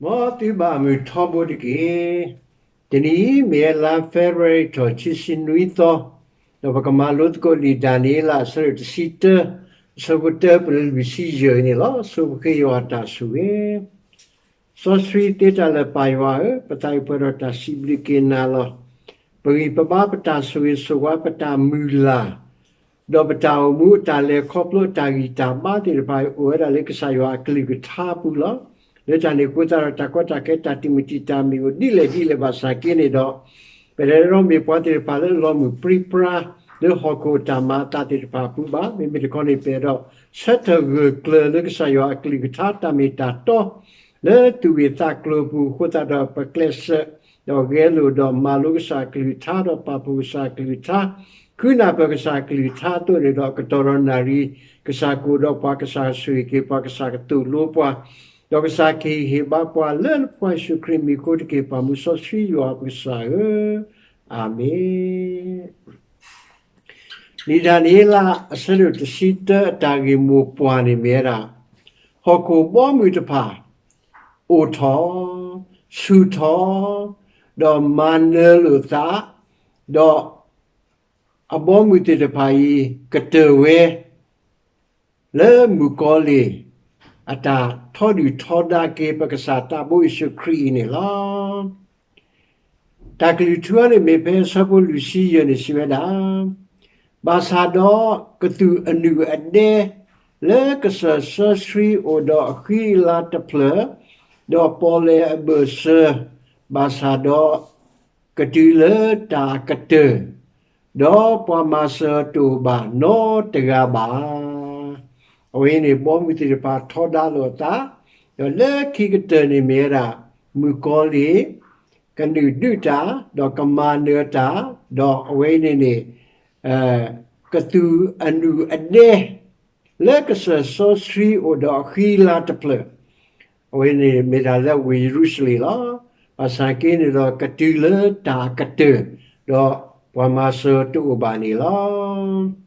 မ်သုဘၣ်မုၢ်ထီဘိတက့ၢ်. တနံၤအံၤ မ့ၢ်ဝဲလါ February ထီၣ်ခံဆံနွံသီ, ဒီးပကမၤလိသကိးလံာ်ဒၤနံးယ့လး အဆၢဒိၣ်တဆံတၢ, အဆၢဖိတၢ ပလၢလွံၢ်ဆံယဲၢ်န့ၣ်လီၤ. ဆိပဃ့ယွၤအတၢ်ဆိၣ်ဂ့ၤ. စီဆှံသ့တၢ်လၢာ်ပၢ်ယွၤဧၢ, ပသးအံၤပှဲၤဒီးတၢ်စံးဘျုးက့ၤနၤလီၤ. ပဂံၢ်ပဘါ ပတၢ်ဆိၣ်ဂ့ၤဆိၣ်ဝါ ပတၢ်မုၢ်လၢ် ဒီးပတၢ်အိၣ်မူအတၢ်လဲၤခီဖျိအတၢ်ဂံၢ်တၢ်ဘါသ့ၣ်တဖၣ်အံၤ အိၣ်ဝဲဒၣ်လၢကစၢ်ယွၤအကလုၢ်ကထါအပူၤလီၤ. လၢတၢ်န့ၣ်အဃိသတးဒီး တၢ်ကီတၢ်ခဲတၢ်တံာ်မုၢ်တံာ်တာ်မုၢ်အိၣ်ဒ်လဲၣ်ဒ်လဲၣ်ဘၣ်ဆၣ်က့န့ၣ်ဒီး ပတအဲၣ်ဒိးမ့ၢ်ပှၤသ့ၣ်တဖၣ်လၢအလီၤမုၢ်ပြံပြါ လၢဟီၣ်ခိၣ်အတၢ်မၤအသးသ့ၣ်တဖၣ်အပူၤဘၣ်. မ့မ့ၢ်တခီန့ၣ် ပအဲၣ်ဒိးဆၢထၢၣ်ဂၢၢ်ကျၢၤလၢကစၢ်ယွၤအကလုၢ်ကထါတၢ်မ့ၢ်တၢ်တီ လၢသူၣ်ဝံၣ်သးကျိၤအပူၤအဃိသတးဒီး ပကျဲးစၢးဒီးဂဲၤလိာ်ဒီးမၤလိကစၢ်အကလုၢ်ကထါ ဒီးပာ်ဖှိၣ်ကစၢ်အကလုၢ်ကထါ, ဃုနၢ်ပၢၢ်ကစၢ်အကလုၢ်ကထါအသိးန့ၣ်ဒီး ကတီၢ်ဒီးနၣ်ရံၣ် ကစၢ်ကအိၣ်ဒီးပှၤ, ကစၢ်ကဆိၣ်ဂ့ၤက့ၤပှၤ, ကစၢ်ကသိၣ်လိပှၤ, ဒီးကစၢ်ကဟ့ၣ်ဟ့ၣ်ဘါပှၤလၢပှၤယ့ၣ်ၡူးခရံာ်မံၤအဃိတက့ၢ်. ပၢ်မူစီဆှံယွၤပကစၢ်ဧၢ, အၤမ့ၣ်. လံာ်ဒၤနံးယ့လးအဆၢဒိၣ်တဆံတၢအတၢ်ဂ့ၢ်မိၢ်ပှၢ်န့ၣ်မ့ၢ်ဝဲဒၣ် ဟီၣ်ခိၣ်ဘီမုၢ်တဖၣ် အိၣ်ထီၣ်, ဆူၣ်ထီၣ်, ဒီးမၤနၢၤလိာ်သး, ဒီးအဘီမုၢ်သ့ၣ်တဖၣ်အံၤ ကတၢၢ်ဝဲ လၢမုၣ်ကီၤလံၢ် အတၢ်ထီဒုၣ်ထီဒါက့ၤပကစၢ်သးဘိယ့ၣ်ၡူးခရံာ်အံၤန့ၣ်လီၤ. တၢ်ကလုၢ်ထူအံၤန့ၣ်မ့ၢ်ဖဲအဆၢဖိလွံၢ်ဆံယဲၢ်န့ၣ်စံးဝဲဒၣ်, ဘၣ်ဆၣ်ဒီးကသူၣ်အနုၢ်အဒဲ လၢကစၢၢ်စီဆှံအိၣ်ဒီးအဃံအလၤတဖျၢၣ်, ဒီးပီၣ်လဲၣ်အဘၢၣ်စၢၤ, ဘၣ်ဆၣ်ဒီး ကတုၤလၢတၢ်အကတၢၢ်, ဒီးပှၤမၤစၢၤတအိၣ်ဘၣ်နီတဂၤဘၣ်. အဝဲအံၤန့ၣ် ဘီမုၢ်သ့ၣ်တဖၣ်ထီဒါလိာ်အသး, ဒီးလၢခံကတၢၢ်န့ၣ်မ့ၢ်ဝဲဒၣ် မုၣ်ကီၤလံၢ် ကနုာ်ဒုးတၢ်, ဒီးကမၤနၢၤတၢ်, ဒီးအဝဲအံၤန့ၣ်န့ၣ် ကသူၣ်အနုၢ်အဒဲ လၢကစၢၢ်စီဆှံအိၣ်ဒီးအဃံအလၤတဖျၢၣ်, အဝဲန့ၣ်မ့ၢ်ဒၣ်လၢဝ့ၢ်ယရူၤၡလ့ၣ်လီၤ. ဘၣ်ဆၣ်က့န့ၣ်ဒီးကတုၤလၢတၢ်အကတၢၢ်, ဒီးပှၤမၤစၢၤတအိၣ်ဘၣ်န့ၣ်လီၤ.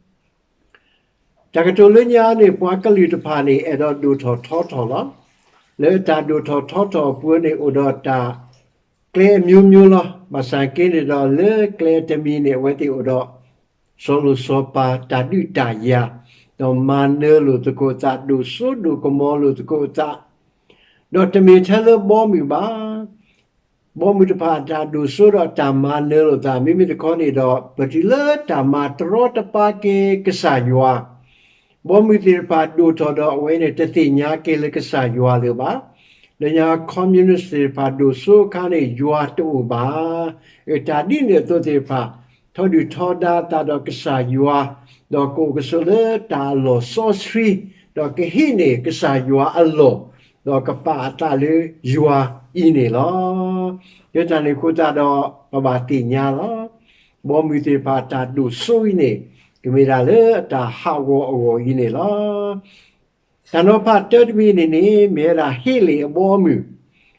တၢ်ကတိၤလၢညါန့ၣ် ပှၤကလုာ်တဖၣ်န့ၣ် အဲၣ်ဒိးဒိၣ်ထီၣ်ထီထီၣ်လီၤ. လၢတၢ်ဒိၣ်ထီၣ်ထီထီၣ်အပူၤန့ၣ် အိၣ်ဒီးတၢ်ကျဲအမျိုးမျိုးလီၤ. ဘၣ်ဆၣ်က့န့ၣ်ဒီးလၢကျဲတမံၤန့ၣ် အဝဲသ့ၣ်အိၣ်ဒီး စီၤလိၤစီၤပၤတၢ်ဒုးတၢ်ယၤ, ဒီးမၤနၢၤလိာ်သကိးအသး, ဒိၣ်စိဒိၣ်ကမီၤလိာ်သကိးအသး, ဒီးတမ့ၢ်ထဲလၢဘီမုၢ်ဘၣ် ဘီမုၢ်တဖၣ်အတၢ်ဒိၣ်စိဒီးအတၢ်မၤနၢၤလိာ်သး မ့မ့ၢ်တခီန့ၣ်ဒီး ပတုၤလၢတၢ်မၤတရီတပါက့ၤကစၢ်ယွၤ, ဘီမုၢ်သ့ၣ်တဖၣ်ဒိၣ်ထီၣ်ဒီးအဝဲန့ၣ် တသ့ၣ်ညါက့ၤလၢကစၢ်ယွၤလၢၤဘၣ်. လၢညါ communist သ့ၣ်တဖၣ်ဒိၣ်စိအခါန့ၣ် ယွၤတအိၣ်ဘၣ်. တၢ်ဒ်န့ၣ်အသိးသ့ၣ်တဖၣ် ထီဒုၣ်ထီဒါအသးဒီးကစၢ်ယွၤ, ဒီးကအိၣ်ကဆိးလၢတၢ်အလီၢ်စီဆှံ, ဒီးကဟံးန့ၢ်ကစၢ်ယွၤအလီၢ်, ဒီးကပာ်အသးလၢယွၤအံၤန့ၣ်လီၤ. လၢတၢ်န့ၣ်အဃိသတးဒီး ပဘၣ်သ့ၣ်ညါလီၤ. ဘီမုၢ်သ့ၣ်တဖၣ်အတၢ်ဒိၣ်စိအံၤန့ၣ် ကမ့ၢ်ဒၣ်လၢအတၢ်ဟးဂီၤအဂီၢ်အံၤန့ၣ်လီၤ. တၢ်နီၤဖးတၢတမံၤန့ၣ်န့ၣ် မ့ၢ်ဝဲဒၣ်ဟ့လ့ၣ်အဘီအမုၢ်,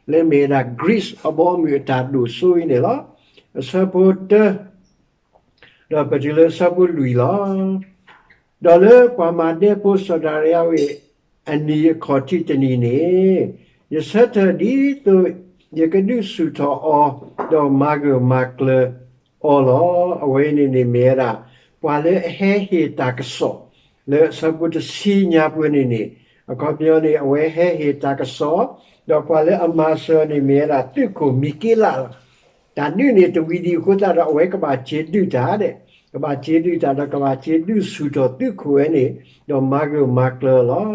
လၢမ့ၢ်ဝဲဒၣ် Greece အဘီအမုၢ်အတၢ်ဒိၣ်စိအံၤန့ၣ်လီၤ. အဆၢဖိတၢ ဒီးပတုၤလၢအဆၢဖိလွံၢ်လီၤ. ဒီးလၢပှၤမၤဒဲဖိစီၤဒၤရံယၤဝ့ၢ်အနံၤအခီၣ်ထံးတနံၤန့ၣ်, ယဆၢထၢၣ်ဒ်သိးယကဒုးဆူၣ်ထီၣ်အီၤ, ဒီးမၤဂၢၢ်မၤကျၢၤအီၤလီၤ. အဝဲအံၤန့ၣ်န့ၣ်မ့ၢ်ဝဲဒၣ် ပှၤလၢအဟဲဟ့ၣ်တၢ်ကစီၣ် လၢအဆၢဖိတဆံညါပူၤန့ၣ်န့ၣ်, အခီပညီန့ၣ် အဝဲဟဲဟ့ၣ်တၢ်ကစီၣ်, ဒီးပှၤလၢအမၤစၢၤန့ၣ်မ့ၢ်ဝဲဒၣ်သုးခိၣ်မံၤက့လးလီၤ. တၢ်ဒုးန့ၣ်တဝံၤဒံးအဃိသတးဒီး အဝဲကဘၣ်စ့ဒုးတၢ်ဒဲး, ကဘၣ်စ့ဒုးတၢ်ဒီးကဘၣ်စ့ဒုးဆူၣ်ထီၣ်သုးခိၣ်ဝဲန့ၣ်, ဒီးမၤဂၢၢ်မၤကျၢၤလီ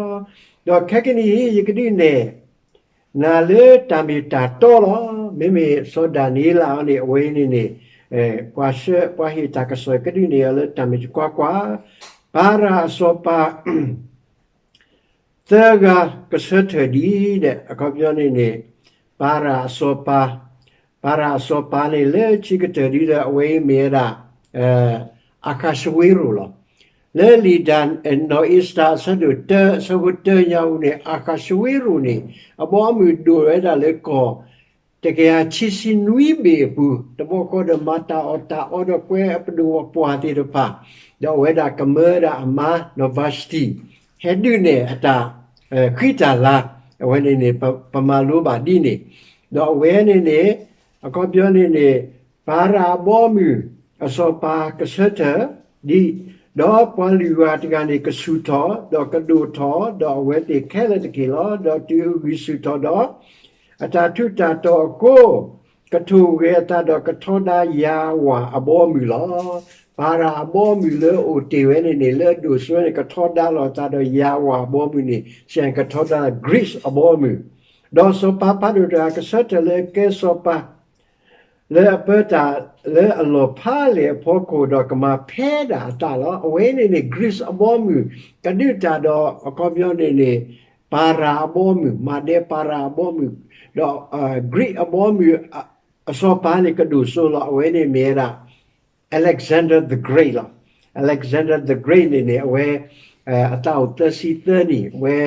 ၤ. ဒီးခဲကနံၣ်အံၤ ယကဒုးနဲၣ် နၤလၢတၢ်မ့ၢ်တၢ်တီလီၤ. မ့မ့ၢ်စီၤဒၤနံးယ့လးအံၤန့ၣ် အဝဲအံၤန့ၣ်န့ၣ် ပှၤဆှၢ ပှၤဟ့ၣ်တၢ်ကစီၣ်ကဒုးနဲၣ်အီၤလၢတၢ်မ့ၢ်တကွၢ်ကွၢ်, ပၤရၤအစီၤပၤ သၢဂၤကဆၢထၢၣ်ဒံးဒဲး, အခီပညီန့ၣ်န့ၣ် ပၤရၤအစီၤပၤ, ပၤရၤအစီၤပၤန့ၣ်လၢခံကတၢၢ်ဒံးဒီး အဝဲအံၤမ့ၢ်ဝဲဒၣ် အၤဃးၡဝ့ရိၤလီၤ. လၢလံာ်ဒၤ နီၢ်အ့ၤစတၢၤ အဆၢဒိၣ်တၢ အဆၢဖိတၢညါပူၤန့ၣ် အၤဃးၡဝ့ရိၤန့ၣ် အဘီအမုၢ်ဒိၣ်ဝဲဒၣ်လၢကီၢ် တကယၤခံဆံနွံဘ့ၣ်အပူၤ, တဘျီဃီဒီးမၤတၢ်အီၣ်တၢ်အီဒီးကွဲအပဒိၣ်အပှၢ်သ့ၣ်တဖၣ်, ဒီးအဝဲဒၣ်ကမၢဝဲဒၣ်အမါ နီၢ်ဘၤၡတံၣ် ဟဲဒုးနဲၣ်အတၢ် ဃံတၢ်လၤ အဝဲန့ၣ်န့ၣ် ပမၤလိဘၣ်ဒ်န့ၣ်, ဒီးအဝဲန့ၣ်န့ၣ် အခီပညီန့ၣ်န့ၣ် ပၤရၤအဘီအမုၢ် အစီၤပၤကဆၢထၢၣ်ဒံး, ဒီးပှၤလုၢ်ဂၤတဂၤန့ၣ် ကဆူၣ်ထီၣ် ဒီးကဒိၣ်ထီၣ် ဒီးအဝဲသ့ၣ်ခဲလၢာ်တက့ၢ်လီၤ. ဒီးတုၤအဂံၢ်ဆူၣ်ထီၣ်ဒီး အတၢ်ထူးတၢ်တီၤအဃိ ကထိၣ်ဂဲၤအသးဒီးကထီဒါယၤဝၤအဘီအမုၢ်လီၤ. ပၤရၤအဘီအမုၢ်လၢအအိၣ်တ့ၢ်ဝဲန့ၣ်န့ၣ် လၢအဒိၣ်စိဝဲန့ၣ် ကထီဒါလီၤအသးဒီးယၤဝၤအဘီအမုၢ်န့ၣ် စံးကထီဒါ Greece အဘီအမုၢ်, ဒီးစီၤပၤဖးဒိၣ်တဂၤကဆၢထၢၣ်လၢကဲစီၤပၤ လၢအပၢတၢ်လၢအလီၢ်ဖးလဲၢ်အဖီခိၣ် ဒီးကမၤဖဲဒၣ်အသးလီၤ. အဝဲန့ၣ်န့ၣ် Greece အဘီအမုၢ် ကဒုးတၢ်ဒီး အခီပညီန့ၣ်န့ၣ် ပၤရၤအဘီအမုၢ် မၤဒဲပၤရၤအဘီအမုၢ်, ဒီး Greece အဘီအမုၢ် အစီၤပၤန့ၣ် ကဒိၣ်စိလီၤ. အဝဲန့ၣ်မ့ၢ်ဝဲဒၣ် Alexander the Great လီၤ. Alexander the Great န့ၣ်န့ၣ် အဝဲ အသးအိၣ်သၢဆံသၢနံၣ်, အဝဲ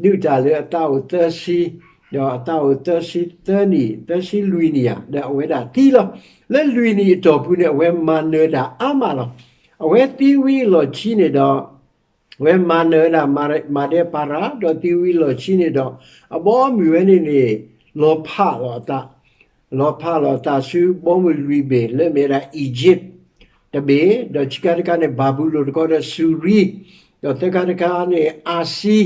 ဒုးတၢ်လၢအသးအိၣ်သၢဆံ, ဒီးအသးအိၣ်သၢဆံသၢနံၣ် သၢဆံလွံၢ်နံၣ်ဧါ, ဒီးအဝဲဒၣ်သံလီၤ. လၢလွံၢ်နံၣ်အတီၢ်ပူၤန့ၣ် အဝဲမၤနၢၤတၢ်အါမးလီၤ. အဝဲသံဝံၤအလီၢ်ခံန့ၣ်ဒီး အဝဲမၤနၢၤဝဲဒၣ် မၤဒဲပၤရၤ ဒီးသံဝံၤအလီၢ်ခံန့ၣ်ဒီး အဘီအမုၢ်ဝဲန့ၣ်န့ၣ် လီၤဖးလီၤအသး, လီၤဖးလီၤအသးဆူဘီမုၢ်လွံၢ်ဘ့ၣ် လၢမ့ၢ်ဝဲဒၣ် Egypt တဘ့ၣ်, ဒီးခံခါတခါန့ၣ် ဘၤဘူလိၣ်တခီဒီး စူၤရံ, ဒီးသၢခါတခါန့ၣ် အၤစံ,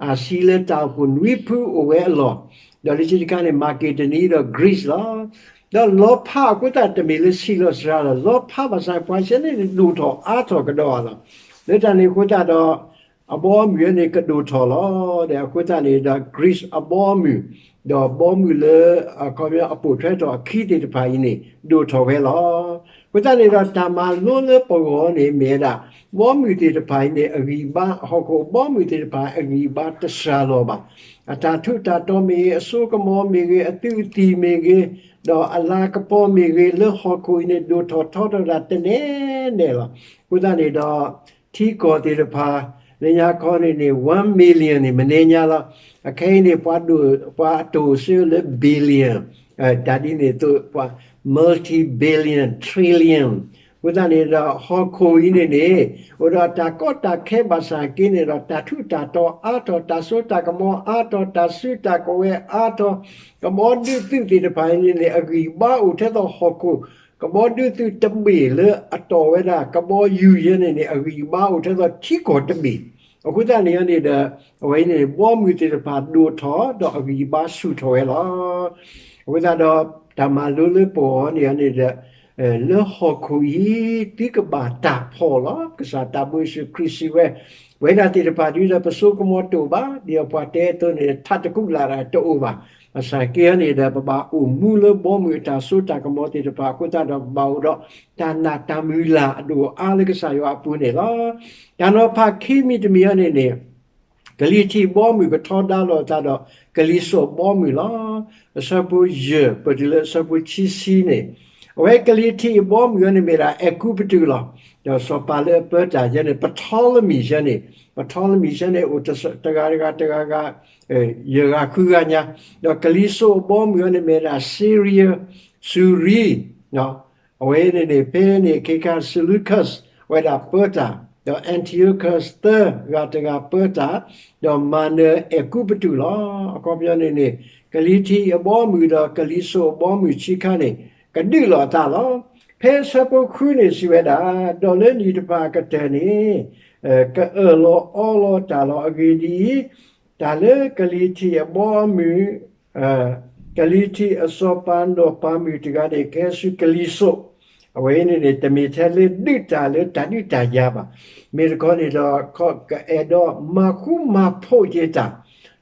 အၤစံလၢတၢ်အိၣ်ဖှိၣ်နွံဖုအိၣ်ဝဲအလီၢ်, ဒီးလၢခံတခါန့ၣ် မၤက့ဒိနံ ဒီး Greece လီၤ. ဒီးလီၤဖးအဃိသတး တမ့ၢ်လၢဆံးလီၤစှၤလီၤ, လီၤဖးဘၣ်ဆၣ်ပှၤဆဲန့ၣ်ဒိၣ်ထီၣ်အါထီၣ်ကဒီးအလီၢ်, လၢတၢ်န့ၣ်အဃိသတးဒီး အဘီအမုၢ်ဝဲန့ၣ်ကဒိၣ်ထီၣ်လီၤ. ဒီးအဃိသတးန့ၣ်ဒီး Greece အဘီအမုၢ်, ဒီးဘီမုၢ်လၢ အခီပညီအပိာ်ထွဲထီၣ်အခံသ့ၣ်တဖၣ်အံၤန့ၣ် ဒိၣ်ထီၣ်ဝဲလီၤ. အဃိသတးန့ၣ်ဒီး တၢ်မၤလိလၢပဂီၢ်န့ၣ်မ့ၢ်ဝဲဒၣ် ဘီမုၢ်သ့ၣ်တဖၣ်အံၤန့ၣ် အဂံၢ်ဘါ ဟီၣ်ခိၣ်အဘီမုၢ်သ့ၣ်တဖၣ်အဂံၢ်ဘါတစှၤလီၤဘၣ်. အတၢ်ထူးတၢ်တီၤမ့ၢ်ဂ့ၤ, အစိကမီၤမ့ၢ်ဂ့ၤ, အသုးအသံၣ်မ့ၢ်ဂ့ၤ, ဒီးအလၤကပီၤမ့ၢ်ဂ့ၤ, လၢဟီၣ်ခိၣ်အံၤန့ၣ် ဒိၣ်ထီၣ်ထီထီၣ်တၢ်တနဲၣ်နဲၣ်လီၤ. အဃိသတးန့ၣ်ဒီး ထံကီၢ်သ့ၣ်တဖၣ် လၢညါခီန့ၣ်န့ၣ် one million န့ၣ် မနံၤညါလီၤ. အခဲအံၤန့ၣ် ပှၤဒိၣ် ပှၤအတိၢ်စ့လၢ billion, တၢ်ဒ်န့ၣ်သိးပှၤ multi billion, trillion, အဃိသတးန့ၣ်ဒီး ဟီၣ်ခိၣ်အံၤန့ၣ်န့ၣ် အိၣ်ဒီးတၢ်ကီတၢ်ခဲဘၣ်ဆၣ်က့န့ၣ်ဒီး တၢ်ထူးတၢ်တီၤအါထီၣ်, တၢ်စိတၢ်ကမီၤအါထီၣ်, တၢ်စုတၢ်ကဝဲၤအါထီၣ်, ကဘီဒုးသုးသ့ၣ်တဖၣ်အံၤန့ၣ်န့ၣ် အဂံၢ်ဘါအိၣ်ထဲသိးဟီၣ်ခိၣ် ကဘီဒုးသုးတဘ့ၣ်လၢအတီၢ်ဝဲဒၣ် ကဘီယူၤယဲန့ၣ်န့ၣ် အဂံၢ်အဘါအိၣ်ထဲသိးထံကီၢ်တဘ့ၣ်. အဃိသတးန့ၣ်န့ၣ်ဒီး အဝဲအံၤန့ၣ် ဘီမုၢ်သ့ၣ်တဖၣ်ဒိၣ်ထီၣ် ဒီးအဂံၢ်အဘါဆူၣ်ထီၣ်ဝဲလီၤ. အဃိသတးဒီး တၢ်မၤလိလၢပဂီၢ်န့ၣ်န့ၣ်ဒီး လၢဟီၣ်ခိၣ်အံၤ သုကဘၣ်တၢ်ဖှီၣ်လီၤ. ကစၢ်သးဘိယ့ၣ်ၡူးခရံာ်စံးဝဲ, ပဝဲဒၣ်သ့ၣ်တဖၣ်ဒ်ဒီး ပစိကမီၤတအိၣ်ဘၣ်, ဒ်ပှၤတဲအသိးန့ၣ် ထးတကူးလၢ်တအိၣ်ဘၣ်. ဘၣ်ဆၣ်က့န့ၣ်ဒီး ပဘၣ်အိၣ်မူလၢဘီမုၢ်အတၢ်စိတၢ်ကမီၤသ့ၣ်တဖၣ်အဃိသတးဒီး ပဘၣ်အိၣ်ဒီး တၢ်နာ်တၢ်မုၢ်လၢ်အဒိၣ်အါလၢကစၢ်ယွၤအပူၤန့ၣ်လီၤ. တၢ်နီၤဖးခံမံၤတမံၤအံၤန့ၣ်န့ၣ် ကလံၤထံးအဘီအမုၢ်ကထီဒါလိာ်အသးဒီး ကလံၤစိးအဘီအမုၢ်လီၤ. အဆၢဖိယဲၢ် ပတုၤလၢအဆၢဖိခံဆံန့ၣ်, အဝဲကလံၤထံးအဘီအမုၢ်အံၤန့ၣ်မ့ၢ်ဒၣ် အဲၤကူပတူးလီၤ. ဒီးစီၤပၤလၢအပၢတၢ်ယဲန့ၣ် ပထီလမံၤယဲန့ၣ်, ပထီလမံၤယဲန့ၣ် အိၣ်တဂၤတဂၤတဂၤဂၤ ယဲၢ်ဂၤဃုဂၤညါ, ဒီးကလံၤစိးအဘီအမုၢ်အံၤန့ၣ်မ့ၢ်ဒၣ် Syria, စူၤရံ အဝဲန့ၣ်န့ၣ် ဖဲန့ၣ်အခါ Seleucus ဝဲဒၣ်ပၢတၢ်, ဒီး Antiochus သၢဂၤတဂၤပၢတၢ်, ဒီးမၤနၢၤအဲၤကူပတူးလီၤ. အခီပညီန့ၣ်န့ၣ် ကလံၤထံးအဘီအမုၢ်ဒီးကလံၤစိးအဘီအမုၢ်ခံခါန့ၣ် ကဒုးလိာ်အသးလီၤ. ဖဲအဆၢဖိဃုန့ၣ်စံးဝဲဒၣ်, ဒီးလၢနံၣ်တဖၣ်အကတၢၢ်န့ၣ် ကအၢၣ်လီၤအီလီၤတၢ်လီၤ. အဂ့ၢ်ဒ်အံၤ, တၢ်လၢကလံၤထံးအဘီအမုၢ် ကလံၤထံးအစီၤပၤနီၢ်ပၤမုၣ်တဂၤန့ၣ် ကဟဲဆူကလံၤစိး, အဝဲအံၤန့ၣ်န့ၣ် တမ့ၢ်ထဲလၢဒုးတၢ်လၢတၢ်ဒုးတၢ်ယၤဘၣ်. မ့ၢ်တခီန့ၣ်ဒီး ကအဲၣ်ဒိးမၤဃူမၤဖိးက့ၤတၢ်,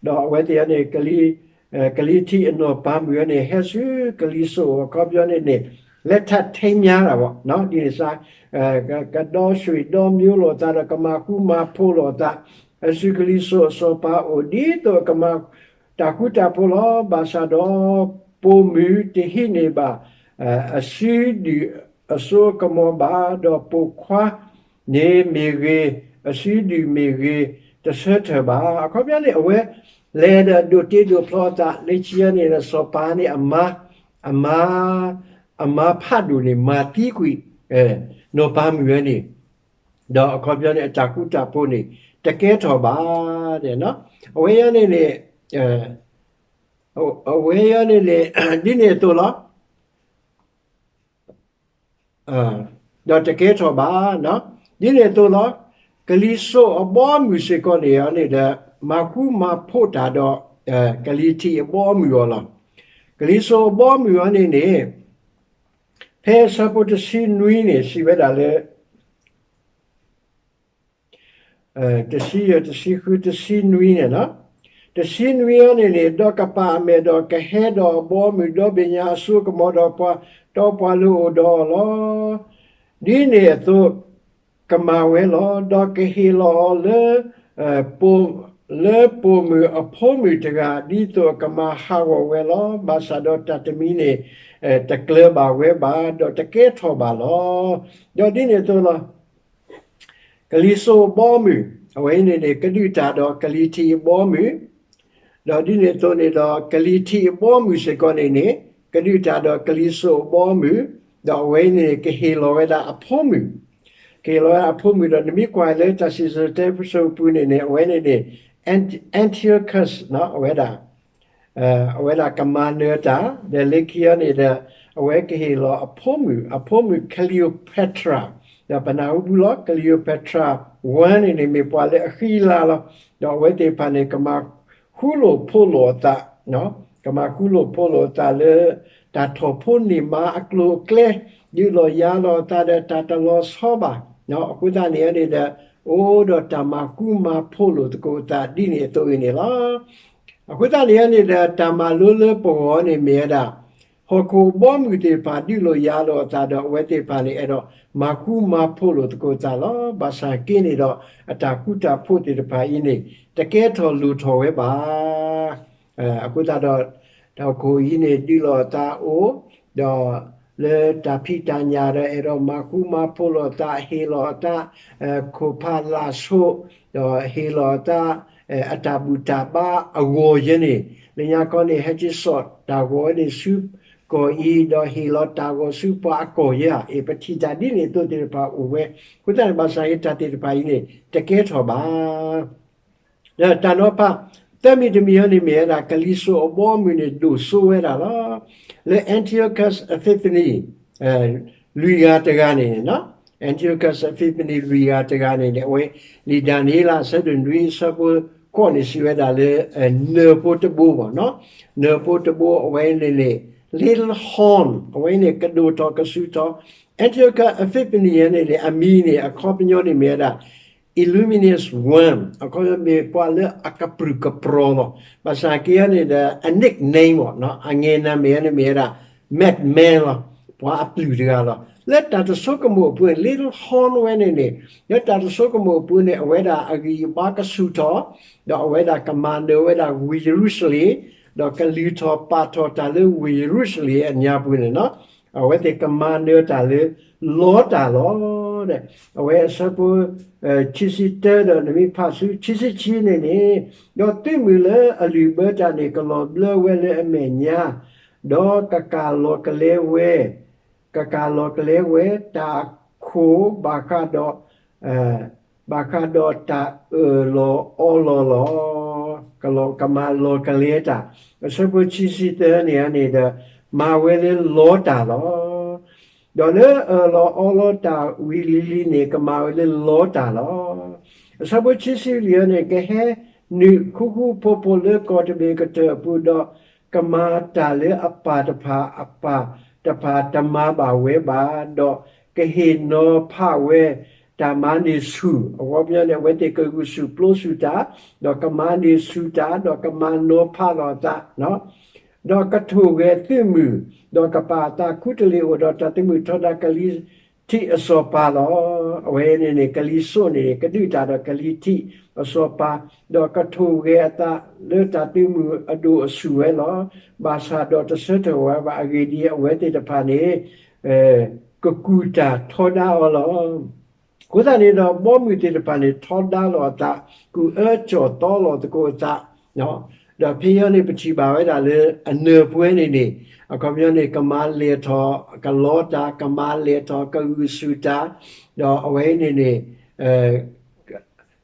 ဒီးအဝဲသ့ၣ်အံၤန့ၣ် ကလံၤထံးအနီၢ်ပၤမုၣ်အံၤန့ၣ် ဟဲဆူကလံၤစိးအခီပညီန့ၣ်န့ၣ် လဲၤထးထဲမၠါတၢ်ဘၣ်, ဒ်န့ၣ်စါ ကဒီဆွ့ၣ်ဒီမျိုးလိာ်သးဒီး ကမၤဃူမၤဖိးလိာ်သး, ဟဲဆူကလံၤစိးအစီၤပၤအအိၣ် ဒ်သိးကမၤတၢ်ဃူတၢ်ဖိးလီၤ. ဘၣ်ဆၣ်ဒီး ပိာ်မုၣ်တဟံးန့ၢ်ဘၣ် အစုဒုၣ်အစိကမီၤဘၣ်, ဒီးပိာ်ခွါန့ၣ်မ့ၢ်ဂ့ၤ, အစုဒုၣ်မ့ၢ်ဂ့ၤ, တဆၢထၢၣ်ဘၣ်. အခီပညီန့ၣ် အဝဲလဲၤဒီးဒိးတ့ဒိးဖျီအသး လၢခံန့ၣ်ဒီး စီၤပၤန့ၣ် အမါ အမါ အမါဖးဒိၣ်န့ၣ် မၤသံကွံာ် နီၢ်ပၤမုၣ်ဝဲန့ၣ်, ဒီးအခီပညီန့ၣ် အတၢ်ဃူတၢ်ဖိးန့ၣ် တကဲထီၣ်ဘၣ်. အဝဲအံၤန့ၣ်န့ၣ် အဝဲအံၤန့ၣ်န့ၣ် ဒ်န့ၣ်အသိးလီၤ. ဒီးတကဲထီၣ်ဘၣ်, ဒ်န့ၣ်အသိးလီၤ. ကလံၤစိးအဘီအမုၢ်စ့ၢ်ကီးန့ၣ်န့ၣ်ဒီး မၤဃူမၤဖိးတၢ်ဒီး ကလံၤထံးအဘီအမုၢ်အီၤလီၤ. ကလံၤစိးအဘီအမုၢ်အီၤန့ၣ်န့ၣ် ဖဲအဆၢဖိတဆံနွံန့ၣ် စံးဝဲဒၣ်လၢ တဆံယဲၢ် တဆံဃု တဆံနွံန့ၣ်လီၤ. တဆံနွံအံၤန့ၣ်န့ၣ် ဒီးကပာ်အမဲာ်ဒီးကဟဲဒီးအဘီအမုၢ် ဒီဘ့ၣ်ညါအစိကမီၤဒီးပှၤတီပှၤလိၤအိၣ်ဒီးအီၤလီၤ. ဒ်န့ၣ်အသိး ကမၤဝဲလီၤ. ဒီးကဟ့ၣ်လီၤအီၤလၢ လၢပိာ်မုၣ်အဖိမုၣ်တဂၤ ဒ်သိးအကမၤဟးဂီၤဝဲလီၤ. ဘၣ်ဆၣ်ဒီးတၢ်တမံၤန့ၣ် တကျၢၤဘၣ်ဝဲဘၣ် ဒီးတကဲထီၣ်ဘၣ်လီၤ. ဒီးဒ်န့ၣ်အသိးလီၤ. ကလံၤစိးအဘီအမုၢ် အဝဲအံၤန့ၣ်န့ၣ် ကဒုးတၢ်ဒီးကလံၤထံးအဘီအမုၢ်, ဒီးဒ်န့ၣ်အသိးန့ၣ်ဒီး ကလံၤထံးအဘီအမုၢ်စ့ၢ်ကီးန့ၣ်န့ၣ် ကဒုးတၢ်ဒီးကလံၤစိးအဘီအမုၢ်, ဒီးအဝဲအံၤန့ၣ်န့ၣ် ကဟ့ၣ်လီၤဝဲဒၣ်အဖိမုၣ်, ကဟ့ၣ်လီၤဝဲဒၣ်အဖိမုၣ်ဒီး နမ့ၢ်ကွၢ်လၢတၢ်စံၣ်စိၤတဲစိၤအပူၤန့ၣ်န့ၣ် အဝဲန့ၣ်န့ၣ် Antiochus အဝဲဒၣ် အဝဲဒၣ်ကမၤနၢၤတၢ် ဒီးလၢခံအံၤန့ၣ်ဒီး အဝဲကဟ့ၣ်လီၤအဖိမုၣ်, အဖိမုၣ် Cleopatra, ဒီးပနၢ်ဟူဘၣ်လီၤ Cleopatra one န့ၣ်န့ၣ် မ့ၢ်ပှၤလၢအဃံအလၤလီၤ. ဒီးအဝဲသ့ၣ်တဖၣ်န့ၣ် ကမၤဃူလိာ်ဖိးလိာ်အသး, ကမၤဃူလိာ်ဖိးလိာ်အသးလၢ တၢ်ထီၣ်ဖိန့ၢ်မါအကျိၤအကျဲ, ဒုးလိာ်ယၤလိာ်အသးဒီးတၢ်တလီၤဆီဘၣ်. အဃိသတးန့ၣ်န့ၣ်ဒီး အိၣ်ဒီးတၢ်မၤဃူမၤဖိးလိာ်သကိးအသးဒ်န့ၣ်အသိးအံၤန့ၣ်လီၤ. အဃိသတးန့ၣ်န့ၣ်ဒီး တၢ်မၤလိလၢပဂီၢ်န့ၣ်မ့ၢ်ဝဲဒၣ် ဟီၣ်ခိၣ်အဘီအမုၢ်သ့ၣ်တဖၣ် ဒုးလိာ်ယၤလိာ်အသးဒီး အဝဲသ့ၣ်တဖၣ်န့ၣ် အဲၣ်ဒိးမၤဃူမၤဖိးလိာ်သကိးအသးလီၤ. ဘၣ်ဆၣ်က့န့ၣ်ဒီး အတၢ်ဃူတၢ်ဖိးသ့ၣ်တဖၣ်အံၤန့ၣ် တကဲထီၣ်လိၣ်ထီၣ်ဝဲဘၣ်. အဃိသတးဒီး ဟီၣ်ခိၣ်အံၤန့ၣ် ဒုးလိာ်အသးအိၣ်, ဒီးလၢတၢ်ဖံးတၢ်ညၣ်ဒီး အဲၣ်ဒိးမၤဃူမၤဖိးလိာ်အသး ဟ့ၣ်လီၤအသး ခိၣ်ဖးလာ်ဆိး, ဒီးဟ့ၣ်လီၤအသး အတၢ်ဘူၣ်တၢ်ဘါအဂီၢ်ယဲန့ၣ် လၢညါခီန့ၣ် ဟဲက့ၤစိာ်တၢ်ဂီၤဝဲန့ၣ်ဆူကီၢ်အံၤ ဒီးဟ့ၣ်လီၤတၢ်ဂီၤဆူပှၤအကီၢ်ယဲဧါ. အ့ၣ် ပထံၣ်တၢ်ဒ်န့ၣ်အသိးသ့ၣ်တဖၣ်အိၣ်ဝဲ. အဃိသတးန့ၣ် ဘၣ်ဆၣ်က့တၢ်သ့ၣ်တဖၣ်အံၤန့ၣ် တကဲထီၣ်ဘၣ်. ဒီးတၢ်နီၤဖး သၢမံၤတမံၤအံၤန့ၣ် မ့ၢ်ဝဲဒၣ် ကလံၤစိးအဘီအမုၢ်န့ၣ် ဒိၣ်စိဝဲဒၣ်လီၤ. လၢ Antiochus Epiphanes လွံၢ်ဂၤတဂၤန့ၣ် Antiochus Epiphanes လွံၢ်ဂၤတဂၤန့၁ၣ်န့ၣ် အဝဲ လံာ်ဒၤနံးယ့လး အဆၢဒိၣ်နွံ အဆၢဖိဃိးန့ၣ် စံးဝဲဒၣ်လၢ နၢၤဖိတဘိဘၣ်, နၢၤဖိတဘိ အဝဲန့ၣ်န့ၣ် little horn အဝဲန့ၣ် ကဒိၣ်ထီၣ်ကဆူၣ်ထီၣ်. Antiochus Epiphanes န့ၣ်န့ၣ် အမံၤန့ၣ် အခီပညီန့ၣ်မ့ၢ်ဝဲဒၣ် Illuminous One အခီပညီမ့ၢ်ပှၤလၢအကပြုၢ်ကပြီၤလီၤ. ဘၣ်ဆၣ်က့န့ၣ်ဒီး အ nickname အငဲၤနၢ်မ့ၢ်န့ၣ်မ့ၢ်ဝဲဒၣ် madman လီၤ, ပှၤအပျုၢ်တဂၤလီၤ. လၢတၢ်တဆိကမိၣ်အပူၤန့ၣ် little horn ဝဲန့ၣ်န့ၣ် လၢတၢ်တဆိကမိၣ်အပူၤန့ၣ် အဝဲဒၣ်အဂံၢ်အဘါကဆူၣ်ထီၣ်, ဒီးအဝဲဒၣ်ကမၤနၢၤဝဲဒၣ်ဝ့ၢ်ယရူၤၡလ့ၣ်, ဒီးကလုၢ်ထီၣ်ပာ်ထီၣ်တၢ်လၢဝ့ၢ်ယရူၤၡလ့ၣ်အညါပူၤန့ၣ်လီၤ. အဝဲသ့ၣ်ကမၤနၢၤတၢ်လၢလီတၢ်လီၤ. အဝဲအဆၢဖိ ခံဆံတၢဒီး နမ့ၢ်ဖးဆူခံဆံခံန့ၣ်န့ၣ်, ဒီးသုးမုၢ်လၢအလုၢ်ဘၢတၢ်န့ၣ် ကလီၤဘျၢဝဲလၢအမဲာ်ညါ, ဒီးကကၢ်လီၤကလဲဝဲ, ကကၢ်လီၤကလဲဝဲ, တၢ်အခိၣ်ဘၣ်ဃးဒီး ဘၣ်ဃးဒီးတၢ်အၢၣ်လီၤအီလီၤလီၤ. ကလီၤကမၤလီၤကလဲတၢ်. အဆၢဖိခံဆံသၢန့ၣ်န့ၣ်ဒီး မၤဝဲလၢလီတၢ်လီၤ. ဒီးလၢအၢၣ်လီၤအီလီၤတၢ်ဝံၤလံၤလံၤန့ၣ် ကမၤဝဲလၢလီတၢ်လီၤ. အဆၢဖိခံဆံလွံၢ်န့ၣ် ကဟဲနုာ်ဃူဃူဖိးဖိးလၢကီၢ်တဘ့ၣ်ကတၢၢ်အပူၤဒီး ကမၤတၢ်လၢအပၢ်တဖၣ်အပၢ်တဖၣ်တမၤဘၣ်ဝဲဘၣ်, ဒီးကဟ့ၣ်နီၤဖးဝဲ တၢ်မၤန့ၢ်ဆူၣ်, အခီပညီန့ၣ် အဝဲသ့ၣ်ကဂုာ်ဆူၣ်ပျိဆူၣ်တၢ်, ဒီးကမၤန့ၢ်ဆူၣ်တၢ်, ဒီးကမၤနီၤဖးလီၤအသး, ဒီးကထိၣ်ဂဲၤသုးမုၢ်, ဒီးကပာ်အသးခူတလ့ၢ်အိၣ်ဒီးတၢ်သုးမုၢ်ထီဒါကလံၤထံးအစီၤပၤလီၤ. အဝဲန့ၣ်န့ၣ် ကလံၤစိးန့ၣ် ကဒုးတၢ်ဒီးကလံၤထံးအစီၤပၤ, ဒီးကထိၣ်ဂဲၤအသးလၢတၢ်သုးမုၢ်အဒိၣ်အဆူၣ်ဝဲလီၤ. ဘၣ်ဆၣ်ဒီးတဆၢထၢၣ်ဝဲဘၣ်အဂ့ၢ်ဒ်အံၤ အဝဲသ့ၣ်တဖၣ်န့ၣ် ကကူၣ်တၢ်ထီဒါအီၤလီၤ. အဃိသတးန့ၣ်ဒီး ဘီမုၢ်သ့ၣ်တဖၣ်န့ၣ် ထီဒါလီၤအသး, ကူၣ်အၢကၠီၣ်သီလီၤသကိးအသး, ဒီးဖဲအံၤန့ၣ် ပထံၣ်ဘၣ်ဝဲဒၣ်လၢအနၢၤပှဲၤန့ၣ်န့ၣ် အခီပညီန့ၣ် ကမၤလဲၢ်ထီၣ်ကလီတၢ်, ကမၤလဲၢ်ထီၣ်ကဂုာ်ဆူၣ်တၢ်, ဒီးအဝဲန့ၣ်န့ၣ်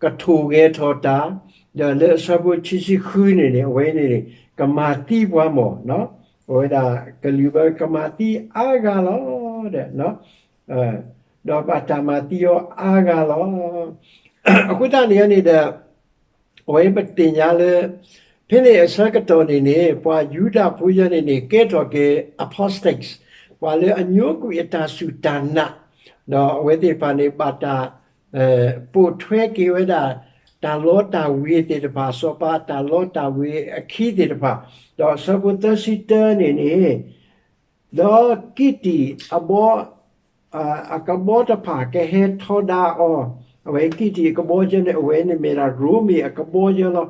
ကထိၣ်ဂဲၤထီၣ်တၢ်, ဒီးလၢအဆၢဖိခံဆံဃုန့ၣ်န့ၣ် အဝဲန့ၣ်န့ၣ် ကမၤသံပှၤမၢ်, အဝဲဒၣ်ကလုၢ်ဘၢကမၤသံအါဂၤလီၤ, ဒီးဘၣ်တၢ်မၤသံအီၤအါဂၤလီၤ. အဃိသတးန့ၣ်န့ၣ်ဒီး အဝဲပသ့ၣ်ညါလၢ ဖဲန့ၣ်အဆၢကတီၢ်န့ၣ်န့ၣ် ပှၤယူဒၤဖိယဲန့ၣ်န့ၣ် ကဲထီၣ်က့ၤ apostates, ပှၤလၢအညိကွံာ်အတၢ်စူၢ်တၢ်နာ်, ဒီးအဝဲသ့ၣ်တဖၣ်န့ၣ် ဘၣ်တၢ် ပိာ်ထွဲက့ၤဝဲဒၣ် တၢ်လီတၢ်ဝ့ၤသ့ၣ်တဖၣ်, စီၤပၤအတၢ်လီတၢ်ဝ့ၤအခံသ့ၣ်တဖၣ်, ဒီးအဆၢဖိသၢဆံတၢန့ၣ်န့ၣ်, ဒီးကံၣ်တံၢ်အဘီ အကဘီတဖၣ်ကဟဲထီဒါအီၤ, အဝဲကံၣ်တံၢ်အကဘီယဲန့ၣ် အဝဲန့ၣ်မ့ၢ်ဒၣ်ရိမ့ၤအကဘီယဲလီၤ.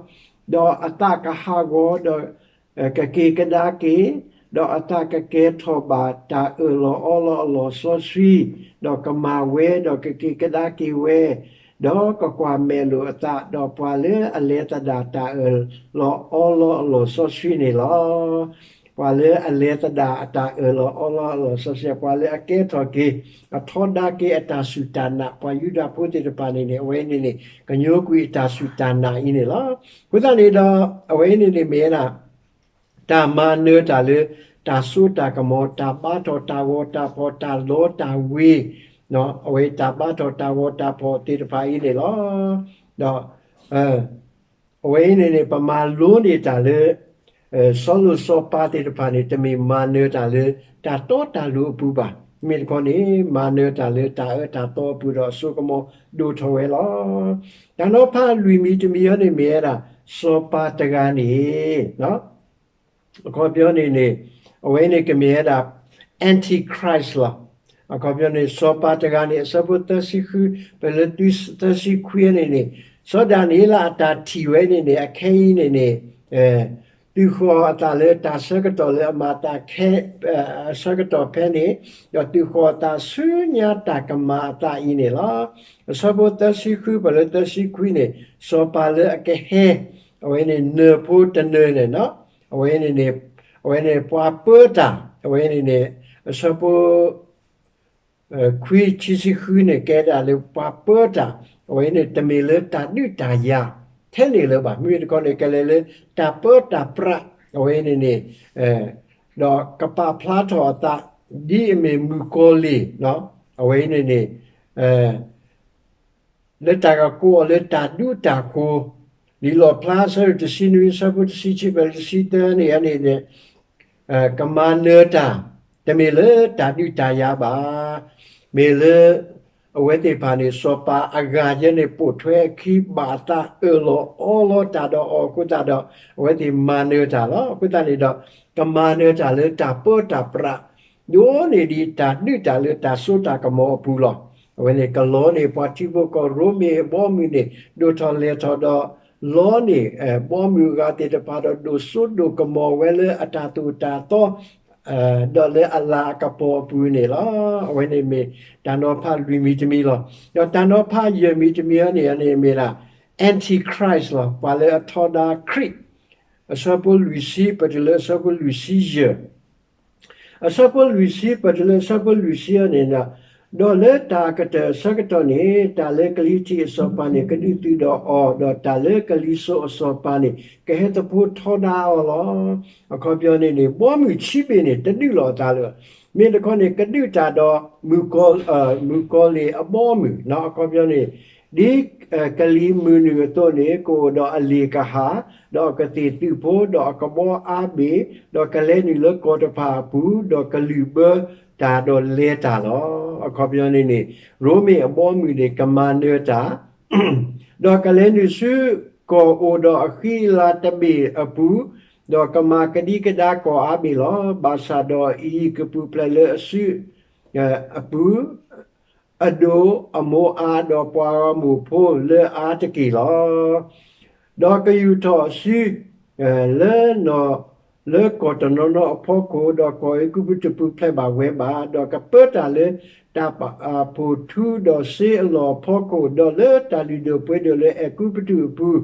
ဒီးအသးကဟးဂီၤ ဒီး ကက့ၤကဒါက့ၤ, ဒီးအသးကကဲထီၣ်ဘၣ်တၢ်အၢၣ်လီၤအီလီၤအလီၢ်စီဆှံ, ဒီးကမၤဝဲ, ဒီးကက့ၤကဒါက့ၤဝဲ, ဒီးကကွၢ်မဲာ်လိာ်အသး, ဒီးပှၤလၢအလဲၤသဒၣ်တၢ်အၢၣ်လီၤအီလီၤအလီၢ်စီဆှံန့ၣ်လီၤ. ပှၤလၢအလဲၤသဒၣ်အတၢ်အၢၣ်လီၤအီလီၤအလီၢ်စီဆှံ, ပှၤလၢအကဲထီၣ်က့ၤ အထီဒါက့ၤအတၢ်စူၢ်တၢ်နာ်, ပှၤယူဒၤဖိသ့ၣ်တဖၣ်န့ၣ်န့ၣ် အဝဲန့ၣ်န့ၣ် ကညိကွံာ်အတၢ်စူၢ်တၢ်နာ်အံၤန့ၣ်လီၤ. အဃိသတးန့ၣ်ဒီး အဝဲန့ၣ်န့ၣ်မ့ၢ်ဝဲဒၣ် တၢ်မၤနၢၤတၢ်လၢ တၢ်စိတၢ်ကမီၤ, တၢ်ဘါထီၣ်တၢ်ဂီၤတၢ်ဖီၣ်, တၢ်လီတၢ်ဝ့ၤ, အဝဲတၢ်ဘါထီၣ်တၢ်ဂီၤတၢ်ဖီၣ်သ့ၣ်တဖၣ်အံၤန့ၣ်လီၤ. ဒီး အဝဲအံၤန့ၣ်န့ၣ် ပမၤလိန့ၢ်တၢ်လၢ စီၤလိၣ်စီၤပၤသ့ၣ်တဖၣ်န့ၣ် တမ့ၢ်မၤနၢၤတၢ်လၢ တၢ်တီတၢ်လိၤအပူၤဘၣ်. မ့ၢ်တခီန့ၣ် မၤနၢၤတၢ်လၢတၢ်အၢတၢ်သီအပူၤဒီးအစိကမီၤဒိၣ်ထီၣ်ဝဲလီၤ. တၢ်နီၤဖးလွံၢ်မံၤတမံၤအံၤန့ၣ်မ့ၢ်ဝဲဒၣ် စီၤပၤတဂၤန့ၣ် အခီပညီန့ၣ်န့ၣ် အဝဲန့ၣ်ကမ့ၢ်ဝဲဒၣ် Antichrist လီၤ. အခီပညီန့ၣ် စီၤပၤတဂၤန့ၣ် အဆၢဖိသၢဆံဃု ပလၢသၢဆံခွံန့ၣ်န့ၣ် စီၤဒၤနံးယ့လးအတၢ်ထံၣ်ဝဲန့ၣ်န့ၣ် အခဲအံၤန့ၣ်န့ၣ် သုးဃီၤအသးလၢတၢ်ဆၢကတီၢ်လၢအမၤသးခဲ အဆၢကတီၢ်ဖဲန့ၣ်, ဒီးသုးဃီၤအသးဆူညါတၢ်ကမၤအသးအံၤန့ၣ်လီၤ. အဆၢဖိသၢဆံဃု ပလၢသၢဆံခွံန့ၣ် စီၤပၤလၢအကဟဲ အဝဲန့ၣ်နၢၤဖိတနၢၤန့ၣ်နီၤ, အဝဲန့ၣ်န့ၣ် အဝဲန့ၣ်ပှၤပၢတၢ်, အဝဲန့ၣ်န့ၣ် အဆၢဖိ ခွံ ခံဆံဃုန့ၣ် ကဲဒၣ်လၢပှၤပၢတၢ်, အဝဲန့ၣ်တမ့ၢ်လၢတၢ်ဒုးတၢ်ယၤ ထဲန့ၣ်လၢၤဘၣ်. မ့မ့ၢ်တခီန့ၣ် ကလဲၤလၢတၢ်ပၢတၢ်ပြး အဝဲန့ၣ်န့ၣ် ဒီးကပာ်ဖျါထီၣ်အသး ဒ်အမ့ၢ်မုၣ်ကီၤလံၢ် အဝဲန့ၣ်န့ၣ် လၢတၢ်ကကိးအီၤလၢတၢ်ဒူတၢ်ဃိၤ, လံာ်လီၣ်ဖျါ အဆၢဒိၣ်တဆံနွံ အဆၢဖိတဆံခံ ပှဲၤတဆံတၢန့ၣ်န့ၣ် ကမၤနၢၤတၢ်, တမ့ၢ်လၢတၢ်ဒုးတၢ်ယၤဘၣ်. မ့ၢ်လၢ အဝဲသ့ၣ်တဖၣ်န့ၣ် စီၤပၤအဂၤယဲန့ၣ် ပိာ်ထွဲအခံ ဘၣ်အသးအၢၣ်လီၤအီလီၤတၢ်ဒီးအီၤအဃိသတးဒီး အဝဲသ့ၣ်မၤနၢၤတၢ်လီၤ. အဃိသတးန့ၣ်ဒီး ကမၤနၢၤတၢ်လၢတၢ်ပၢတၢ်ပြး ဒိၣ်န့ၢ်ဒံးတၢ်ဒုးတၢ်လၢတၢ်စိတၢ်ကမီၤအပူၤလီၤ. အဝဲန့ၣ်ကလီန့ၢ်ပှၤထံဖိကီၢ်ဖိရိမ့ၤအဘီအမုၢ်န့ၣ် ဒိၣ်ထီၣ်လဲၢ်ထီၣ်ဒီး လီန့ၢ် ဘီမုၢ်အဂၤသ့ၣ်တဖၣ်ဒီး ဒိၣ်စိဒိၣ်ကမီၤဝဲလၢအတၢ်သိၣ်တၢ်သီ ဒီးလၢအလၤအကပီၤအပူၤန့ၣ်လီၤ. အဝဲန့ၣ်မ့ၢ်တၢ်နီၤဖးလွံၢ်မံၤတမံၤလီၤ. ဒီးတၢ်နီၤဖးယဲၢ်မံၤတမံၤအံၤန့ၣ်န့ၣ်မ့ၢ်ဒၣ် Antichrist လီၤ. ပှၤလၢအထီဒါခရံာ် အဆၢဖိလွံၢ်ဆံ ပတုၤလၢအဆၢဖိလွံၢ်ဆံယဲၢ် အဆၢဖိလွံၢ်ဆံ ပတုၤလၢအဆၢဖိလွံၢ်ဆံအံၤန့ၣ်ဒီး, ဒီးလၢတၢ်ကတၢၢ်အဆၢကတီၢ်န့ၣ် တၢ်လၢကလံၤထံးအစီၤပၤန့ၣ် ကဒုးသုးဒီးအီၤ, ဒီးတၢ်လၢကလံၤစိးအစီၤပၤန့ၣ် ကဟဲသဖှိထီဒါအီၤလီၤ. အခီပညီန့ၣ်န့ၣ် ဘီမုၢ်ဆံးဘ့ၣ်န့ၣ် တဒုးလိာ်အသးလၢၤဘၣ်. မ့ၢ်တခီန့ၣ် ကဒုးတၢ်ဒီး မုၣ်ကီၤလံၢ်အဘီအမုၢ်နီၤ. အခီပညီန့ၣ် ဒ်ကလံၤမုၢ်နုာ်အသိးန့ၣ် ကအိၣ်ဒီးအလ့ၣ်ကဟၣ်, ဒီးအကသ့ၣ်သုးဖိ, ဒီးအကဘီအါဘ့ၣ်, ဒီးကလဲၤနုာ်လၢကီၢ်တဖၣ်အပူၤ, ဒီးကလုၢ်ဘၢတၢ်ဒီးလဲၤတၢ်လီၤ. အခီပညီန့ၣ်န့ၣ် ရိမ့ၤအဘီအမုၢ်န့ၣ် ကမၤနၢၤတၢ် ဒီးကလဲၤနုာ်ဆူကီၢ်အိၣ်ဒီးအဃံအလၤတဘ့ၣ်အပူၤ, ဒီးကမၤကဒံကဒါကီၢ်အါဘ့ၣ်လီၤ. ဘၣ်ဆၣ်ဒီးအံၤကပူၤဖျဲးလၢအစုအပူၤ အဒိၣ်အမိၢ်အါ ဒီးပှၤဂီၢ်မုၢ်ဖိလၢအါတက့ၢ်လီၤ. ဒီးကယူာ်ထီၣ်အစု လၢနီၢ် လၢကီၢ်တနီၤနီၤအဖီခိၣ်, ဒီးကီၢ်အဲၤကူပတူးပူၤဖျဲးဘၣ်ဝဲဘၣ်, ဒီးကပၢတၢ်လၢတၢ်ဖှိၣ်ထူဒီးစ့အလီၢ်အဖီခိၣ်, ဒီးလၢတၢ်လုၢ်ဒိၣ်ပှ့ၤဒိၣ်လၢအဲၤကူပတူးအပူၤ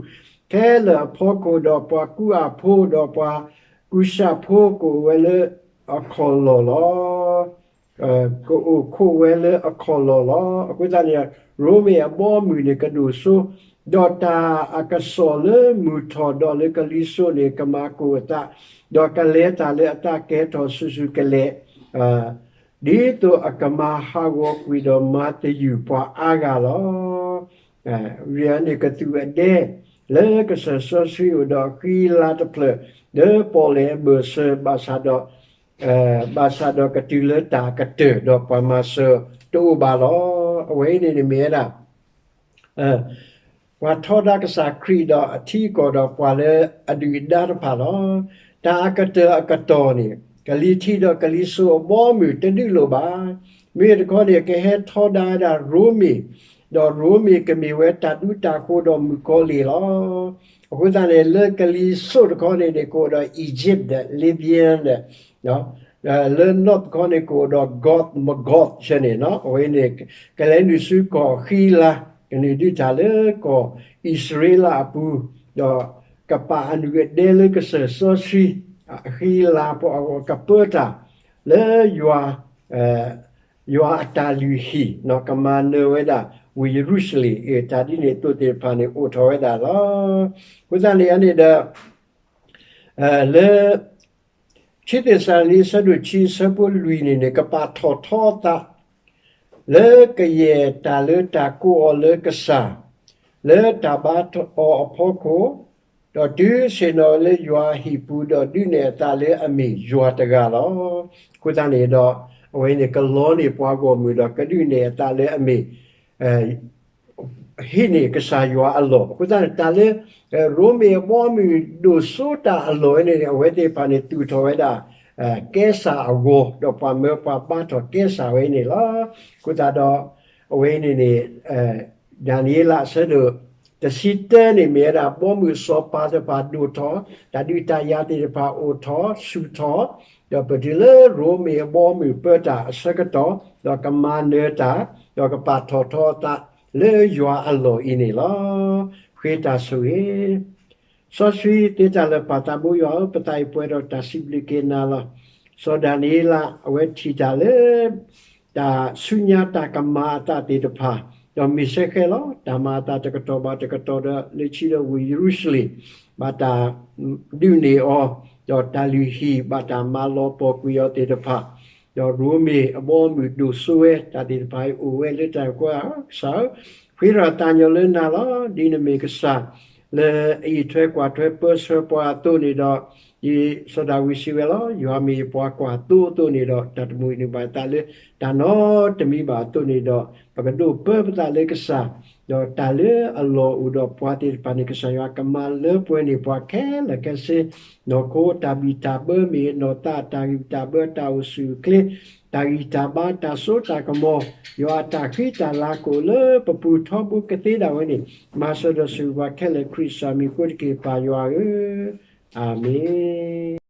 ခဲလၢာ်အဖီခိၣ်, ဒီးပှၤကူးအၤဖိ ဒီးပှၤကူးစၢ်ဖိ ကအိၣ်ဝဲလၢအခီၣ်လီၢ်လီၤ. ကအိၣ်ခိးဝဲလၢအခီၣ်လီၢ်လီၤ. အဃိသတးန့ၣ် ရိမ့ၤအဘီအမုၢ်န့ၣ် ကဒိၣ်စိ ဒီးတၢ်အကစီၣ်လၢမုၢ်ထီၣ်ဒီးလၢကလံၤစိးန့ၣ် ကမၤကိၢ်အသး, ဒီးကလဲၤတၢ်လၢအသးကဲထီၣ်ဆူၣ်ဆူၣ်ကလဲာ်, ဒ်သိးအကမၤဟးဂီၤကွံာ်ဒီးမၤသယုၢ်ပှၤအါဂၤလီၤ. ဝံၤန့ၣ်ကသူၣ်အဒဲ လၢကစၢၢ်စီဆှံအိၣ်ဒီးအဃံလၤတဖျၢၣ် လၢပီၣ်လဲၣ်အဘၢၣ်စၢၤ ဘၣ်ဆၣ်ဒီး ဘၣ်ဆၣ်ဒီးကတုၤလၢတၢ်ကတၢၢ်ဒီးပှၤမၤစၢၤတအိၣ်ဘၣ်လီၤ. အဝဲအံၤန့ၣ်န့ၣ်မ့ၢ်ဝဲဒၣ် ပှၤထီဒါကစၢ်ခရံာ်ဒီးအထံအကီၢ်ဒီးပှၤလၢအဒုၣ်အဒါတဖၣ်လီၤ. တၢ်အကတၢၢ်အကတီၢ်န့ၣ် ကလံၤထံးဒီးကလံၤစိးအဘီအမုၢ်တဒုးလိာ်ဘၣ်. မ့ၢ်တခီန့ၣ် ကဟဲထီဒါဝဲဒၣ်ရိမ့ၤ, ဒီးရိမ့ၤကမ့ၢ်ဝဲတၢ်ဒူတၢ်ဃိၤဒီးမုၣ်ကီၤလံၢ်လီၤ. အဃိသတးန့ၣ် လၢကလံၤစိးတခီန့ၣ်န့ၣ် ကအိၣ်ဒီး Egypt ဒီး Libya ဒီး လၢ north တခီန့ၣ် ကအိၣ်ဒီး Gog Magog ဆဲန့ၣ် အဝဲန့ၣ် ကလဲၤနုာ်ဆူကီၢ်အဃံလၤ, ကနုာ်ဒုးတၢ်လၢကီၢ်အံၣ်စရ့လးအပူၤ, ဒီးကပာ်အနုၢ်အဒဲလၢကစၢၢ်စီဆှံ အဃံလၤပူၤအဂီၢ် ကပၢတၢ်လၢယွၤ ယွၤအတၢ်လုၢ်ဟံၣ် ကမၤနၢၤဝဲဒၣ် ဝ့ၢ်ယရူၤၡလ့ၣ် တၢ်ဒ်န့ၣ်အသိးသ့ၣ်တဖၣ်န့ၣ် အိၣ်ထီၣ်ဝဲဒၣ်လီၤ. အဃိသတးန့ၣ်န့ၣ်ဒီး လၢ ခံသ့းစၤလနံ အဆၢဒိၣ်ခံ အဆၢဖိလွံၢ်န့ၣ်န့ၣ် ကပာ်ထီၣ်ထီအသး လၢကယဲၢ်တၢ်လၢတၢ်ကိးအီၤလၢကစၢ်, လၢတၢ်ဘါအီၤအဖီခိၣ်, ဒီးတုၤဆ့ၣ်နီၤလၢယွၤအဟံၣ်ပူၤ ဒီးဒုးနဲၣ်အသးလၢအမ့ၢ်ယွၤတဂၤလီၤ. အဃိသတးန့ၣ်ဒီး အဝဲန့ၣ် ကလီန့ၢ်ပှၤဂီၢ်မုၢ်ဒီး ကဒုးနဲၣ်အသးလၢအမ့ၢ် ဟံးန့ၢ်ကစၢ်ယွၤအလီၢ်. အဃိသတးန့ၣ် တၢ်လၢ ရိမ့ၤအဘီအမုၢ်ဒိၣ်စိတၢ်အလီၢ်ဝဲန့ၣ်န့ၣ် အဝဲသ့ၣ်တဖၣ်န့ၣ် သူၣ်ထီၣ်ဝဲဒၣ် ကဲစၢ်အဂီၤ ဒီးပှၤမၢပှၤဘါထီၣ်ကဲစၢ်ဝဲန့ၣ်လီၤ. အဃိသတးဒီး အဝဲန့ၣ်န့ၣ် ဒၤနံးယ့လးအဆၢဒိၣ် တဆံတၢန့ၣ် မ့ၢ်ဝဲဒၣ် ဘီမုၢ်စီၤပၤတဖၣ်ဒိၣ်ထီၣ်, တၢ်ဒုးတၢ်ယၤသ့ၣ်တဖၣ်အိၣ်ထီၣ်ဆူၣ်ထီၣ်, ဒီးပတုၤလၢရိမ့ၤအဘီအမုၢ်ပၢတၢ်အဆၢကတီၢ်, ဒီးကမၤနၢၤတၢ်, ဒီးကပာ်ထီၣ်ထီအသးလၢယွၤအလီၢ်အံၤန့ၣ်လီၤ. ဃ့တၢ်ဆိၣ်ဂ့ၤ စီဆှံသ့တၢ်လၢာ်ပၢ်သးဘိယွၤဧၢ, ပသးအံၤပှဲၤဒီးတၢ်စံးဘျုးက့ၤနၤလီၤ. စီၤဒၤနံးယ့လး အဝဲထံၣ်တၢ်လၢ တၢ်ဆူညါတၢ်ကမၤအသးသ့ၣ်တဖၣ်, ဒီးမ့ၢ်ဆဲဃဲလီၤ. တၢ်မၤအသးတကတီၢ်ဘၣ်တကတီၢ်ဒီး လၢခံဒီးဝ့ၢ်ယရူၤၡလ့ၣ် ဘၣ်တၢ်ဒုးန့ၢ်အီၤ, ဒီးတၢ်လုၢ်ဟံၣ်ဘၣ်တၢ်မၤလီၤပှီၢ်ကွံာ်အီၤသ့ၣ်တဖၣ်, ဒီးရိမ့ၤအဘီအမုၢ်ဒိၣ်စိဝဲ တၢ်သ့ၣ်တဖၣ်အံၤအိၣ်ဝဲလၢတၢ်ကွၢ် ကစၢ်ဧၢ, ဃ့ထီၣ်သးညီလၢနၤလီၤ. ဒ်နမ့ၢ်ကစၢ် လၢအအံးထွဲကွၢ်ထွဲပၢဆှၢပှၤအသိးန့ၣ်ဒီး, ဒ်စီၤဒၤဝံးစံးဝဲလီၤ, ယွၤမ့ၢ်ယပှၤကွၢ်သိအသိးန့ၣ်ဒီး, တၢ်တမုာ်န့ၢ်ဘၣ်သးလၢတၢ်နီတမံၤဘၣ်အသိးန့ၣ်ဒီး, ပကဒိးပၢပသးလၢကစၢ်, ဒီးတၢ်လၢအလီၢ်အိၣ်ဒီးပှၤသ့ၣ်တဖၣ်န့ၣ် ကစၢ်ယွၤကမၤလၢပှဲၤန့ၢ်ပှၤခဲလၢာ်ခဲဆ့, နီၢ်ခိတၢ်ဘံၣ်တၢ်ဘၢမ့ၢ်ဂ့ၤ, နီၢ်သးတၢ်ဂံၢ်တၢ်ဘါ တၢ်အိၣ်ဆူၣ်အိၣ်ချ့, တၢ်ဂံၢ်တၢ်ဘါ တၢ်စိတၢ်ကမီၤ, ယွၤအတၢ်ဃံတၢ်လၤကအိၣ်လၢပပူၤထီဘိကသ့ဒၣ်ဝဲန့ၣ်, မၤစၢၤဒီးဆိၣ်ဂ့ၤပှၤခဲလၢာ် ခရံာ်ကစၢ်မံၤအဃိတက့ၢ် ပၢ်ယွၤဧၢ, အၤမ့ၣ်.